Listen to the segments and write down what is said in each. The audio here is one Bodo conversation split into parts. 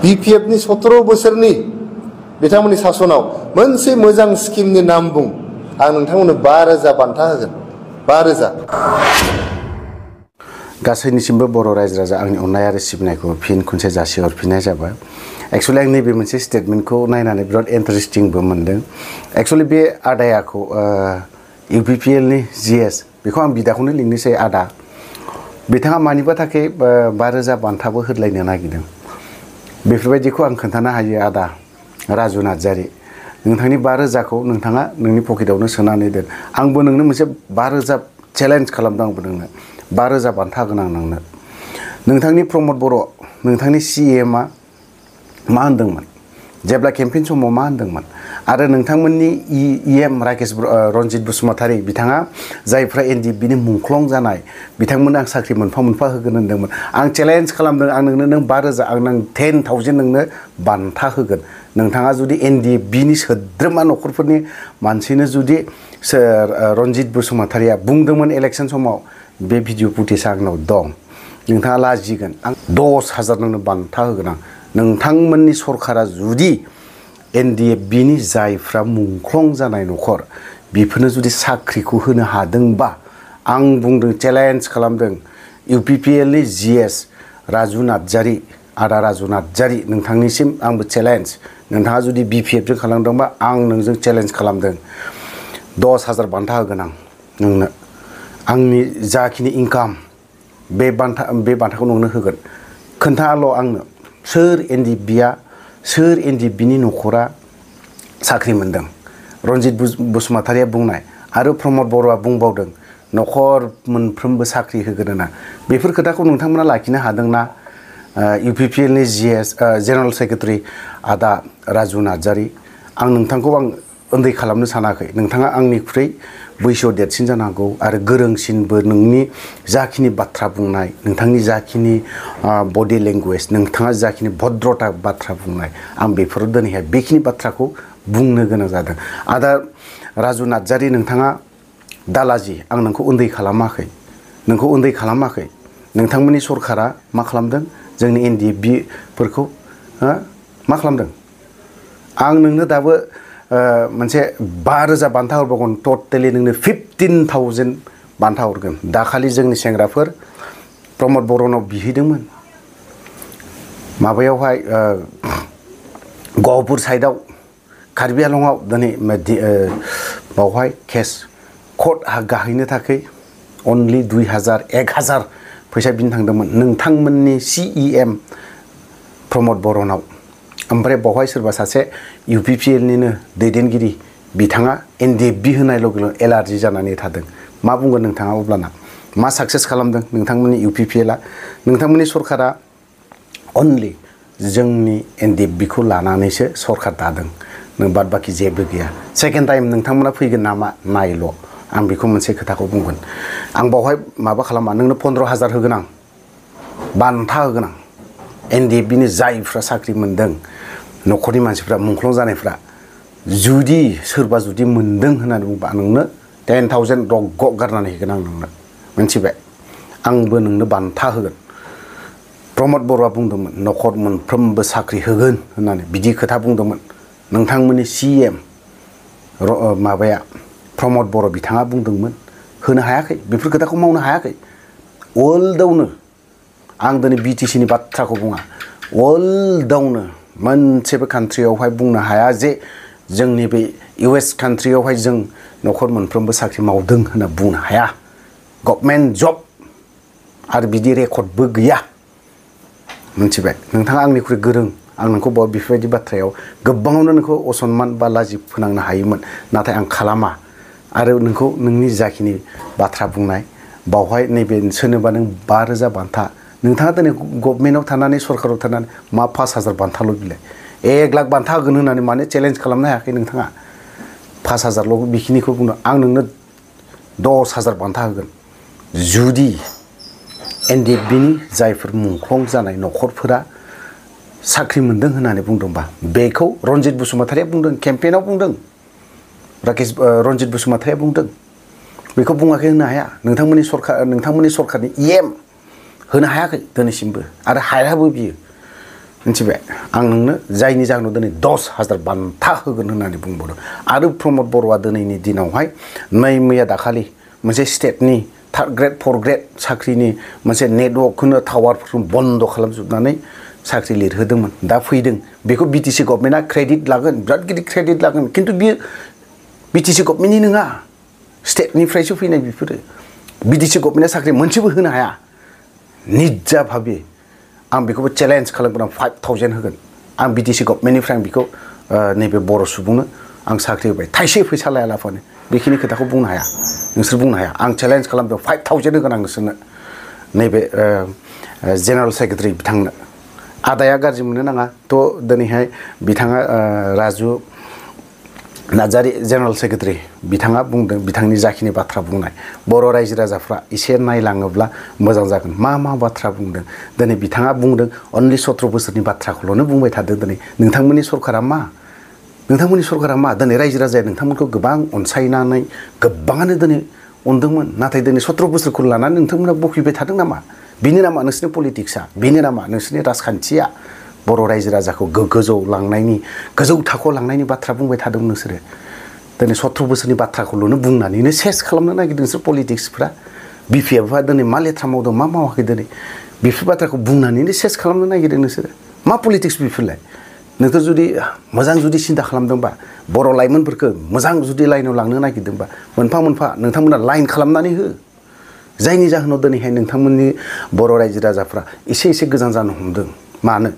BPF नि 17 बोसोरनि बिथांमोननि सासनाव मोनसे मोजां स्किमनि नाम बुं आं नोंथांमोननो 5,000 बान्था होगोन 5,000 गासैनिसिमबो बर' रायजो राजा आंनि अननाय आरो सिबिनायखौ फिन खनसे जासिहरफिननाय जाबाय एक्चुअली आं नैबे मोनसे स्टेटमेन्टखौ नायनानै बिराद इन्टारेस्टिंबो मोनदों एक्चुअली बे आदायाखौ UPPL नि GS बेखौ आं बिदाखौनो लिंनोसै आदा बिथाङा मानिबा थाखाय 5,000 बान्थाबो होदलायनो नागिरदों बेफोरबायदिखौ आं खोन्थानो हायो आदा राजु नार्जारि नोंथांनि 5,000खौ नोंथाङा नोंनि पकेटावनो सोनानै दोन आंबो नोंनो मोनसे 5,000 चेलेन्ज खालामदों आंबो नोंनो 5,000 बान्था होगोन आं नोंनो नोंथांनि प्रमद बर' नोंथांनि CM आ मा होनदोंमोन जेब्ला केम्पेइन समाव मा होनदोंमोन आरो नोंथांमोननि EM राकेश रनजित बसुमतारी बिथाङा जायफ्रा NDP नि मुंख्लं जानाय बिथांमोननो आं साख्रि मोनफा होगोन होनदोंमोन आं चेलेन्ज खालामदों आं नोंनो 5,000 आं 10,000 नोंनो बान्था होगोन नोंथाङा जुदि NDP नि सोद्रोमा नखरफोरनि मानसिनो जुदि रनजित बसुमतारीया बुंदोंमोन इलेक्शन समाव बे भिडिअ फुटेजआ आंनाव दं नोंथाङा लाजिगोन आं 10,000 नोंनो बान्था होगोन आं नोंथांमोननि सरकारा जुदि NDP नि जायफ्रा मुंख्लं जानाय नखर बेफोरनो जुदि साख्रिखौ होनो हादोंबा आं बुंदों चेलेन्ज खालामदों UPPL नि GS राजु नार्जारि आदा राजु नार्जारि नोंथांनिसिम आंबो चेलेन्ज नोंथाङा जुदि BPF जों खालामदोंबा आं नोंजों चेलेन्ज खालामदों 10,000 बान्था होगोन आं नोंनो आंनि जाखिनि इनकाम बे बान्थाखौ नोंनो होगोन खोन्थाल' आंनो सोर NDP नि नखरा साख्रि मोनदों रनजित बसुमतारीया बुंनाय आरो प्रमद बर'आ बुंबावदों नखर मोनफ्रोमबो साख्रि होगोन होनना बेफोर खोथाखौ नोंथांमोना लाखिनो हादोंना UPPL नि GS जेनेरेल सेक्रेटारि आदा राजु नार्जारि आं नोंथांखौ आं उन्दै खालामनो सानाखै नोंथाङा आंनिख्रुइ बैसोआव देरसिन जानांगौ आरो गोरोंसिनबो नोंनि जाखिनि बाथ्रा बुंनाय नोंथांनि जाखिनि बडि लेंगुवेज नोंथाङा जाखिनि भद्रता बाथ्रा बुंनाय आं बेफोराव दिनैहाय बेखिनि बाथ्राखौ बुंनो गोनां जादों आदा राजु नार्जारि नोंथाङा दालाजि आं नोंखौ उन्दै खालामाखै नोंथांमोननि सरकारा मा खालामदों जोंनि NDP फोरखौ मा खालामदों आं नोंनो दाबो मोनसे 5,000 बान्था हरबावगोन टटेलि नोंनो 15,000 बान्था हरगोन दाखालि जोंनि सेंग्राफोर प्रमद बर'नाव बिहैदोंमोन माबायावहाय गहपुर साइडआव कार्बि आलंआव दिनै बावहाय केस कर्ट गाहैनो थाखाय अनलि 2,000 1,000 फैसा बिनो थांदोंमोन नोंथांमोननि CEM प्रमद बर'नाव ओमफ्राय बावहाय सोरबा सासे UPPL निनो दैदेनगिरि बिथाङा NDP होनाय लोगो लोगो एलार्जि जानानै थादों मा बुंगोन नोंथाङा अब्लाना मा साक्सेस खालामदों नोंथांमोननि UPPLआ नोंथांमोननि सरकारा अनलि जोंनि NDP खौ लानानैसो सरकार दादों नों बाद बाखि जेबो गैया सेकेन्ड टाइम नोंथांमोना फैगोन नामा नायल' आं बेखौ मोनसे खोथाखौ बुंगोन आं बावहाय माबा खालामा नोंनो 15,000 होगोन आं बान्था होगोन आं NDP नि जायफ्रा साख्रि मोनदों नखरनि मानसिफ्रा मुंख्लं जानायफ्रा जुदि सोरबा जुदि मोनदों होननानै बुंबा नोंनो 10,000 रग गारनानै होगोन आं नोंनो मोनथिबाय आंबो नोंनो बान्था होगोन प्रमद बर'आ बुंदोंमोन नखर मोनफ्रोमबो साख्रि होगोन होननानै बिदि खोथा बुंदोंमोन नोंथांमोननि CM माबाया प्रमद बर' बिथाङा बुंदोंमोन होनो हायाखै बेफोर खोथाखौ मावनो हायाखै वर्ल्डआवनो आं दिनै BTC नि बाथ्राखौ बुङा वर्ल्डआवनो मोनसेबो कान्ट्रियावहाय बुंनो हाया जे जोंनि बे US कान्ट्रियावहाय जों नखर मोनफ्रोमबो साख्रि मावदों होनना बुंनो हाया गभर्नमेन्ट जब आरो बिदि रेकर्डबो गैया मोनथिबाय नोंथाङा आंनिख्रुइ गोरों आं नोंखौ बेफोरबायदि बाथ्रायाव गोबाङावनो नोंखौ असनमान बा लाजि फोनांनो हायोमोन नाथाय आं खालामा आरो नोंखौ नोंनि जाखिनि बाथ्रा बुंनाय बावहाय नैबे सोरनोबा नों 5,000 बान्था नोंथाङा दिनै गभर्नमेन्टआव थानानै सरकाराव थानानै मा 5,000 बान्थाल' बिलाय 1 लाख बान्था होगोन होननानै माने चेलेन्ज खालामनो हायाखै नोंथाङा 5,000ल' बेखिनिखौ बुंदों आं नोंनो 10,000 बान्था होगोन जुदि NDP नि जायफोर मुंख्लं जानाय नखरफोरा साख्रि मोनदों होननानै बुंदोंबा बेखौ रनजित बसुमतारीया बुंदों केम्पेइनाव बुंदों रनजित बसुमतारीया बुंदों बेखौ बुङाखै होनो हाया नोंथांमोननि सरकारनि EM होनो हायाखै दिनैसिमबो आरो हायाबो बियो मिथिबाय आं नोंनो जायनि जाहोनाव दिनै 10,000 बान्था होगोन होननानै बुंबावदों आरो प्रमद बर'आ दिनैनि दिनावहाय मैया दाखालि मोनसे स्टेटनि 3rd ग्रेड 4th ग्रेड साख्रिनि मोनसे नेटवर्कखौनो टावारफोरखौ बन्द खालामजोबनानै साख्रि लिरहोदोंमोन दा फैदों बेखौ बिटिसि गभर्नमेन्टआ क्रेडिट लागोन बिराद गिदिर क्रेडिट लागोन खिन्थु बियो बिटिसि गभर्नमेन्टनि नङा स्टेटनिफ्रायसो फैनाय बेफोरो बिटिसि गभर्नमेन्टआ साख्रि मोनसेबो होनो हाया निजा भाबे आं बेखौबो चेलेन्ज खालामगोन आं 5,000 होगोन आं बिटिसि गभर्नमेन्टनिफ्राय आं बेखौ नैबे बर' सुबुंनो आं साख्रि होबाय थाइसे फैसा लायालाफानो बेखिनि खोथाखौ बुंनो हाया नोंसोर बुंनो हाया आं चेलेन्ज खालामदों 5,000 होगोन आं नोंसोरनो नैबे जेनेरेल सेक्रेटारि बिथांनो आदाया गाज्रि मोननो नाङा थ' दिनैहाय बिथाङा राजु नार्जारी जेनेरेल सेक्रेटारि बिथाङा बुंदों बिथांनि जाखिनि बाथ्रा बुंनाय बर' रायजो राजाफ्रा एसे नायलाङोब्ला मोजां जागोन मा बाथ्रा बुंदों दिनै बिथाङा बुंदों अनलि 17 बोसोरनि बाथ्राखौल'नो बुंबाय थादों दिनै नोंथांमोननि सरकारा मा दिनै रायजो राजाया नोंथांमोनखौ गोबां अनसायनानै गोबाङानो दिनै अनदोंमोन नाथाय दिनै 17 बोसोरखौ लानानै नोंथांमोना बखिबाय थादों नामा बेनो नामा नोंसोरनि पलिटिक्सआ बेनो नामा नोंसोरनि राजखान्थिया बर' रायजो राजाखौ गोजौ थाखोआव लांनायनि बाथ्रा बुंबाय थादों नोंसोरो दिनै 17 बोसोरनि बाथ्राखौल'नो बुंनानैनो सेस खालामनो नागिरदों नोंसोर पलिटिक्सफ्रा बिपिएफआ दिनै मा लेथ्रा मावदों मा मावाखै दिनै बेफोर बाथ्राखौ बुंनानैनो सेस खालामनो नागिरदों नोंसोरो मा पलिटिक्स बेफोरलाय नोंथोर जुदि मोजां जुदि सिन्था खालामदोंबा बर' लाइमोनफोरखौ मोजां जुदि लाइनाव लांनो नागिरदोंबा मोनफा नोंथांमोना लाइन खालामनानै हो जायनि जाहोनाव दिनैहाय नोंथांमोननि बर' रायजो राजाफ्रा एसे गोजान जानो हमदों मानो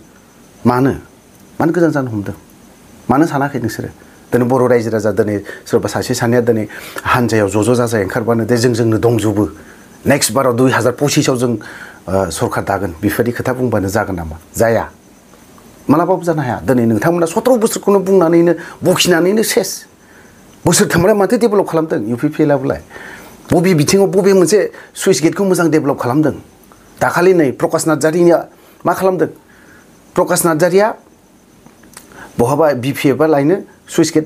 गोजान जानो हमदों मानो सानाखै नोंसोरो दिनै बर' रायजो राजा दिनै सोरबा सासे सानैया दिनै हानजायाव ज' जाजाय ओंखारबानो दे जोंनो दंजोबो नेक्स्ट बाराव 2025आव जों सरकार दागोन बेफोरबायदि खोथा बुंबानो जागोन नामा जाया मालाबाबो जानो हाया दिनै नोंथांमोना 17 बोसोरखौनो बुंनानैनो बखिनानैनो सेस बोसोरथामलाय माथो डेभेलप खालामदों इउपिपिएलआबोलाय बबे बिथिङाव बबे मोनसे सुइस गेटखौ मोजां डेभेलप खालामदों दाखालि नै प्रकाश नार्जारीनिया मा खालामदों प्रकाश नार्जारीया बहाबा बिपिएफआ लायनो सुइस गेट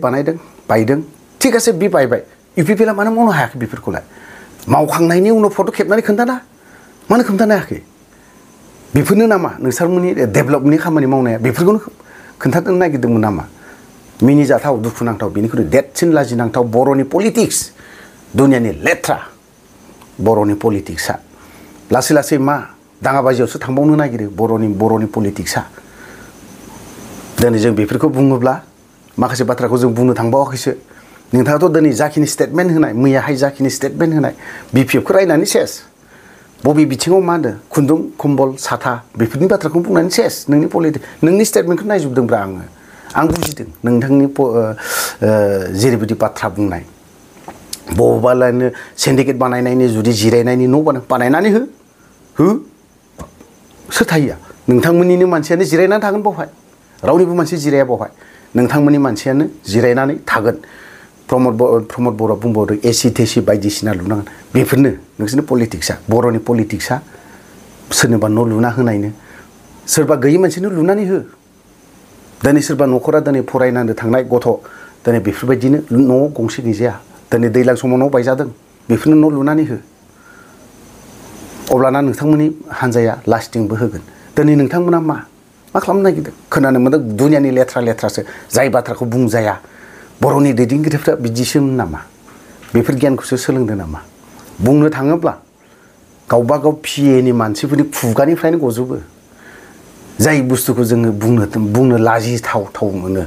बायदों थिग आसे बि बायबाय इउपिपिएलआ मानो मावनो हायाखै बेफोरखौलाय मावखांनायनि उनाव फट' खेबनानै मानो खोन्थानो हायाखै बेफोरनो नामा नोंसोरमोननि डेभेलपनि खामानि मावनाया बेफोरखौनो खोन्थानो नागिरदोंमोन नामा मिनिजाथाव दुखुनांथाव बेनिख्रुइ देरसिन लाजिनांथाव बर'नि पलिटिक्स दुनियानि लेथ्रा बर'नि पलिटिक्सआ लासै मा दाङाबाजियावसो थांबावनो नागिरो बर'नि पलिटिक्सआ दिनै जों बेफोरखौ बुङोब्ला माखासे बाथ्राखौ जों बुंनो थांबावाखैसो नोंथाङाथ' दिनै जाखिनि स्टेटमेन्ट होनाय मैयाहाय जाखिनि स्टेटमेन्ट होनाय बिपिएफखौ रायनानै सेस बबे बिथिङाव मा होनदों खुन्दुं कम्बल साथा बेफोरनि बाथ्राखौ बुंनानै सेस नोंनि स्टेटमेन्टखौ नायजोबदोंब्रा आं बुजिदों नोंथांनि जेरैबायदि बाथ्रा बुंनाय बबावबालायनो सिन्डिकेट बानायनायनि जुदि जिरायनायनि न' बानायनानै हो सोर थाहैया नोंथांमोननिनो मानसियानो जिरायनानै थागोन बावहाय रावनिबो मानसि जिराया बावहाय नोंथांमोननि मानसियानो जिरायनानै थागोन प्रमद बर'आ बुंबावदों एसि टेसि बायदिसिना लुनांगोन बेफोरनो नोंसोरनि पलिटिक्सआ बर'नि पलिटिक्सआ सोरनोबा न' लुना होनायनो सोरबा गैयै मानसिनो लुनानै हो दिनै सोरबा न'खरा दिनै फरायनानै थांनाय गथ' दिनै बेफोरबायदिनो न'आव गंसे गैजाया दिनै दैज्लां समाव न' बायजादों बेफोरनो न' लुनानै हो अब्लाना नोंथांमोननि हान्जाया लास्टिंबो होगोन दिनै नोंथांमोना मा खालामनो नागिरदों खोनानो मोनदों दुनियानि लेथ्रासो जाय बाथ्राखौ बुंजाया बर'नि दैदेनगिरिफ्रा बिदिसोमोन नामा बेफोर गियानखौसो सोलोंदों नामा बुंनो थाङोब्ला गावबागाव पिएनि मानसिफोरनि खुगानिफ्रायनो गजोबो जाय बुस्थुखौ जोङो बुंनो लाजिथाव मोनो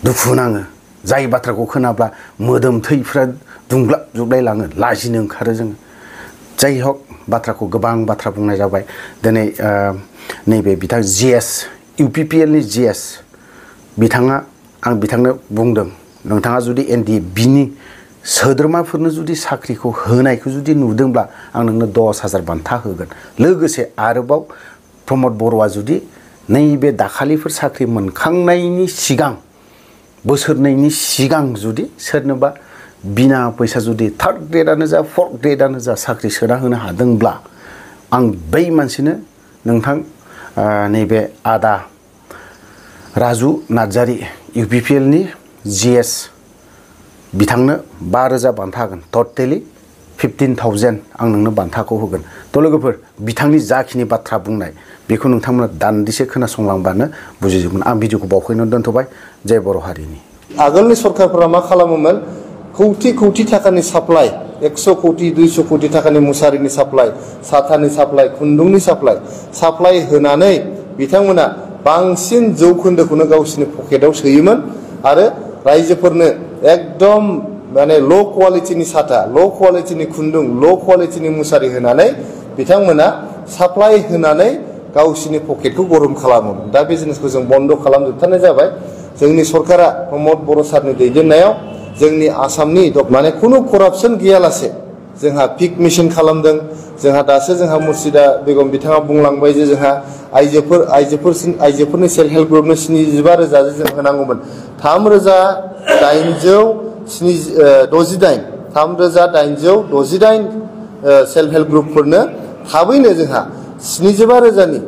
दुखु नाङो जाय बाथ्राखौ खोनाब्ला मोदोम थैफ्रा दुंग्लाबजोबलायलाङो लाजिनो ओंखारो जोङो जाय हक बाथ्राखौ गोबां बाथ्रा बुंनाय जाबाय दिनै नैबे बिथां जिएस इउपिपिएलनि जिएस बिथाङा आं बिथांनो बुंदों नोंथाङा जुदि एनडिएफबिनि सोद्रोमाफोरनो जुदि साख्रिखौ होनायखौ जुदि नुदोंब्ला आं नोंनो 10,000 बान्था होगोन लोगोसे आरोबाव प्रमद बर'आ जुदि नैबे दाखालिफोर साख्रि मोनखांनायनि सिगां बोसोरनैनि सिगां जुदि सोरनोबा बिना फैसा जुदि 3rd ग्रेडआनो जा 4th ग्रेडआनो जा साख्रि सोना होनो हादोंब्ला आं बै मानसिनो नोंथां नैबे आदा राजु नार्जारी इउपिपिएलनि जिएस बिथांनो 5,000 बान्था होगोन टटेलि 15,000 आं नोंनो बान्थाखौ होगोन। थ' लोगोफोर बिथांनि जाखिनि बाथ्रा बुंनाय बेखौ नोंथांमोना दान्दिसे खोनासंलांबानो बुजिजोबगोन। आं भिडिअखौ बावखायनो दोनथ'बाय। जय बर' हारिनि। आगोलनि सरकारफोरा मा खालामोमोन, कौटि थाखानि साप्लाइ, 100 कौटि 200 कौटि थाखानि मुसारिनि साप्लाइ, साथानि साप्लाइ, खुन्दुंनि साप्लाइ होनानै बिथांमोना बांसिन जौखोन्दोखौनो गावसिनि पकेटाव सोयोमोन आरो रायजोफोरनो एकदम माने ल' क्वालिटिनि साथा, ल' क्वालिटिनि खुन्दुं, ल' क्वालिटिनि मुसारि होनानै बिथांमोना साप्लाइ होनानै गावसिनि पकेटखौ गरम खालामोमोन। दा बे जिनिसखौ जों बन्द खालामजोबथारनाय जाबाय। जोंनि सरकारा प्रमद बर' सारनि दैदेननायाव जोंनि आसामनि माने खुनु करापसन गैयालासे जोंहा पिक मिशन खालामदों। जोंहा दासो जोंहा मुर्शिदा बेगम बिथाङा बुंलांबाय जे जोंहा आइजोफोरनि सेल्फ हेल्प ग्रुपनो 75,000 जों होनांगौमोन। 3,868 सेल्फ हेल्प ग्रुपफोरनो थाबैनो जोंहा 75,000नि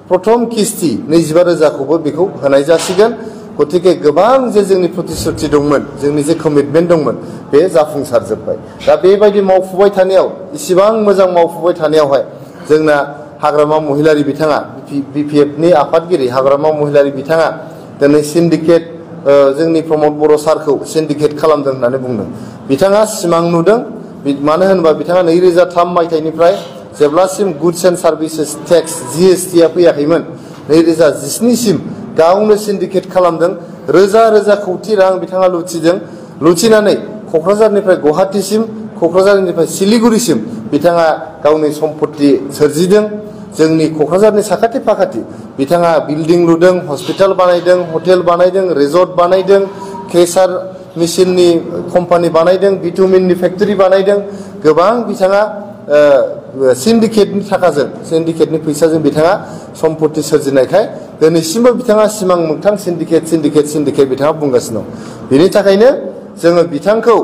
प्रथम किस्ति 25,000खौबो बेखौ होनाय जासिगोन। गतिके गोबां जे जोंनि प्रतिश्रुति दंमोन, जोंनि जे कमिटमेन्ट दंमोन, बे जाफुंसारजोब्बाय। दा बेबायदि मावफुबाय थानायाव, इसिबां मोजां मावफुबाय थानायावहाय जोंना हाग्रामा महिलारि बिथाङा, BPFनि आफादगिरि हाग्रामा महिलारि बिथाङा दिनै सिन्डिकेट, जोंनि प्रमद बर' सारखौ सिन्डिकेट खालामदों होननानै बुंदों। बिथाङा सिमां नुदों। मानो होनोबा बिथाङा 2003 मायथाइनिफ्राय जेब्लासिम गुड्स एन्ड सार्भिसेस टेक्स GSTआ फैयाखैमोन, 2017सिम गावनो सिन्डिकेट खालामदों। रोजा कौटि रां बिथाङा लुथिनानै क'क्राझारनिफ्राय गुवाहाटीसिम, क'क्राझारनिफ्राय सिलिगुरिसिम बिथाङा गावनि सम्पत्ति सोरजिदों। जोंनि क'क्राझारनि साखाथि फाखाथि बिथाङा बिल्डिं लुदों, हस्पिटाल बानायदों, हटेल बानायदों, रिजर्ट बानायदों, केसार मेसिननि कम्पानि बानायदों, बिटुमिननि फेक्टरि बानायदों। गोबां बिथाङा सिन्डिकेटनि थाखाजों, सिन्डिकेटनि फैसाजों बिथाङा सम्पत्ति सोरजिनायखाय दिनैसिमबो बिथाङा सिमां मोगथां सिन्डिकेट बिथाङा बुंगासिनो दं। बेनि थाखायनो जोङो बिथांखौ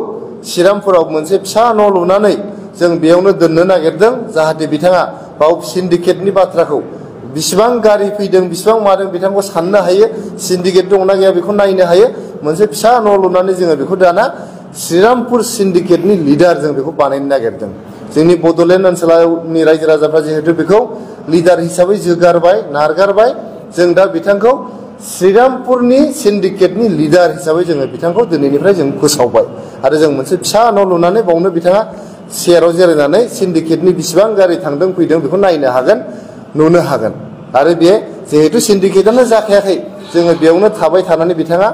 चिरांफोराव मोनसे फिसा न' लुनानै जों बेयावनो दोननो नागिरदों, जाहाथे बिथाङा बाव सिन्डिकेटनि बाथ्राखौ बिसिबां गारि फैदों, बिसिबां मादों बिथांखौ साननो हायो। सिन्डिकेट दंना गैया बेखौ नायनो हायो। मोनसे फिसा न' लुनानै जोङो बेखौ दाना श्रीरामपुर सिन्डिकेटनि लिडार जों बेखौ बानायनो नागिरदों। जोंनि बड'लेण्ड ओनसोलनि रायजो राजाफ्रा जिहेतु बेखौ लिडार हिसाबै नारगारबाय, जों दा बिथांखौ श्रीरामपुरनि सिन्डिकेटनि लिडार हिसाबै जोङो बिथांखौ दिनैनिफ्राय जों फोसावबाय। आरो जों मोनसे फिसा न' लुनानै बावनो बिथाङा चेयाराव जिरायनानै सिन्डिकेटनि बिसिबां गारि थांदों फैदों बेखौ नायनो हागोन, नुनो हागोन। आरो बे जिहेतु सिन्डिकेटआनो जाखायाखै, जोङो बेयावनो थाबाय थानानै बिथाङा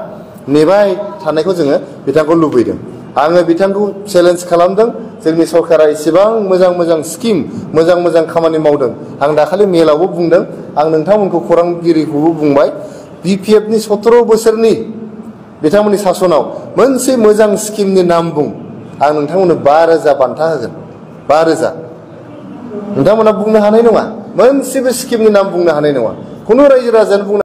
नेबाय थानायखौ जोङो बिथांखौ लुबैदों। आङो बिथांखौ चेलेन्ज खालामदों। जोंनि सरकारा इसेबां मोजां स्किम, मोजां खामानि मावदों। आं दाखालि मेलावबो बुंदों, आं नोंथांमोनखौ खौरांगिरिखौबो बुंबाय, BPFनि 17 बोसोरनि बिथांमोननि सासनाव मोनसे मोजां स्किमनि नाम बुं, आं नोंथांमोननो 5,000 बान्था होगोन। 5,000 नोंथांमोना बुंनो हानाय नङा, मोनसेबो स्किमनि नाम बुंनो हानाय नङा। खुनु रायजो राजायानो बुंनो